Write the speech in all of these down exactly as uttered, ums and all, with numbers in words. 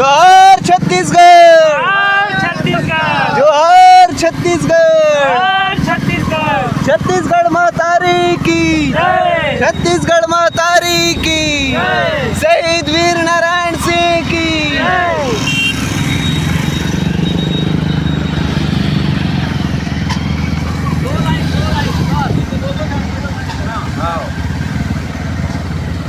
जोहार छत्तीसगढ़। जोहार छत्तीसगढ़। जोहार छत्तीसगढ़। जोहार छत्तीसगढ़। छत्तीसगढ़ महतारी की। जय। छत्तीसगढ़ महतारी की। जय। शहीद वीर नारायण सिंह की। जय।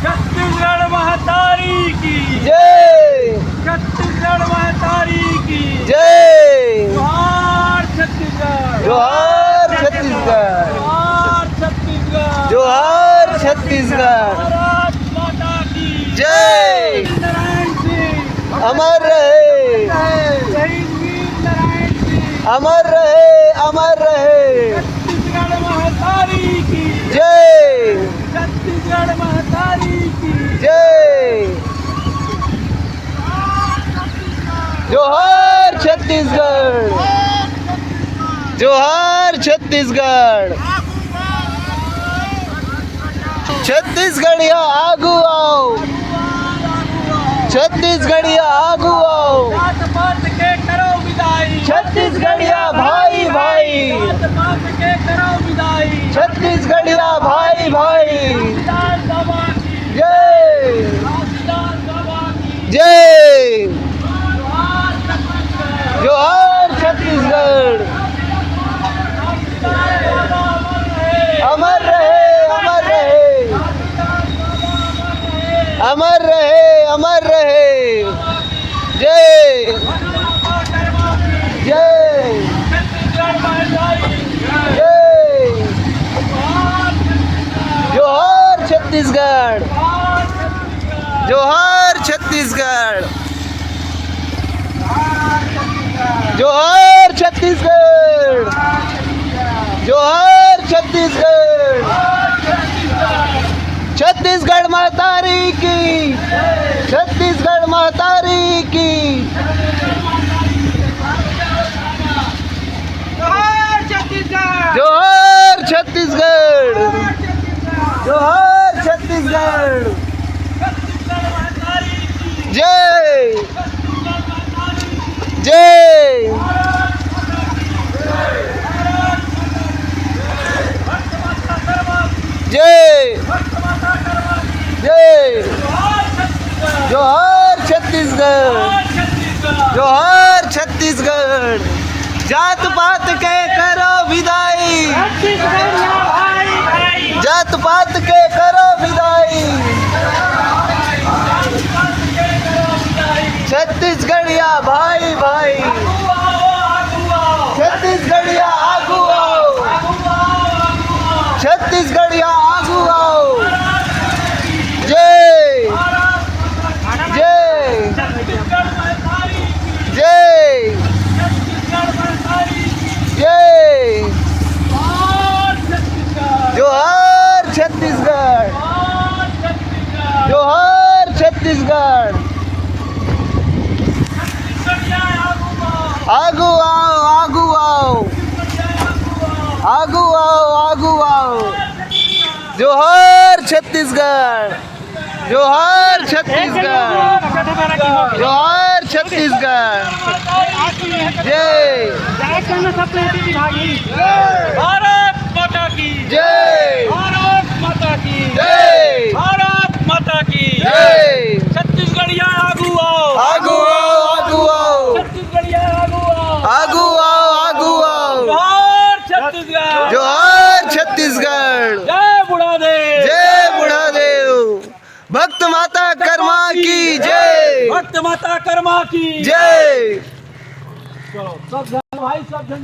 छत्तीसगढ़ महतारी की। जय। छत्तीसगढ़ महतारी की। जय। जोहार छत्तीसगढ़। जोहार छत्तीसगढ़। जोहार छत्तीसगढ़। जोहार छत्तीसगढ़। भारत माता की। जय। नारायण सिंह। अमर रहे। शहीद वीर नारायण सिंह। अमर रहे, अमर रहे। छत्तीसगढ़ महतारी की। जय। छत्तीसगढ़ महतारी की। जय। जोहार छत्तीसगढ़। जोहार छत्तीसगढ़। छत्तीसगढ़िया आगू आओ। छत्तीसगढ़िया आगू आओ। जात पात के करो विदाई। छत्तीसगढ़िया भाई भाई। जात पात के करो विदाई। छत्तीसगढ़िया भाई भाई। घासीदास बाबा की। जय। घासीदास बाबा की। जय। जोहार छत्तीसगढ़। अमर रहे, अमर रहे। अमर रहे, अमर रहे। जय। जय। जय। जोहार छत्तीसगढ़। जोहार छत्तीसगढ़। जोहार छत्तीसगढ़। जोहार छत्तीसगढ़। छत्तीसगढ़ महतारी की। छत्तीसगढ़ महतारी की। जोहार छत्तीसगढ़। जोहार छत्तीसगढ़। जोहार छत्तीसगढ़। जोहार छत्तीसगढ़। छत्तीसगढ़ महतारी की। जय। छत्तीसगढ़ महतारी की। जय। भारत माता की। भारत माता की। भक्त माता कर्मा की। जय। भक्त माता कर्मा की। जय। जोहार छत्तीसगढ़। जोहार छत्तीसगढ़। जोहार छत्तीसगढ़। जोहार छत्तीसगढ़। जात पात के करो विदाई। छत्तीसगढ़िया भाई भाई। जात पात के करो विदाई। छत्तीसगढ़िया भाई भाई। छत्तीसगढ़िया आगू आओ। छत्तीसगढ़िया आगू आओ। जय। जय। जय। जय। जोहार छत्तीसगढ़। जोहार छत्तीसगढ़। आगू आओ, आगू आओ। आगू आओ, आगू आओ। जोहार छत्तीसगढ़। जोहार छत्तीसगढ़। जोहार छत्तीसगढ़। जय। भारत माता की। जय। भारत माता की। जय। भारत माता की। जय। छत्तीसगढ़िया आगू आओ। आगू आओ, आगू आओ। छत्तीसगढ़िया आगू आओ। आगू आओ, आगू आओ। जोहार छत्तीसगढ़। जोहार छत्तीसगढ़। जय बुढ़ादेव। जय बुढ़ादेव। भक्त माता कर्मा की जय। भक्त माता कर्मा की जय। चलो, सब जन भाई, सब जन।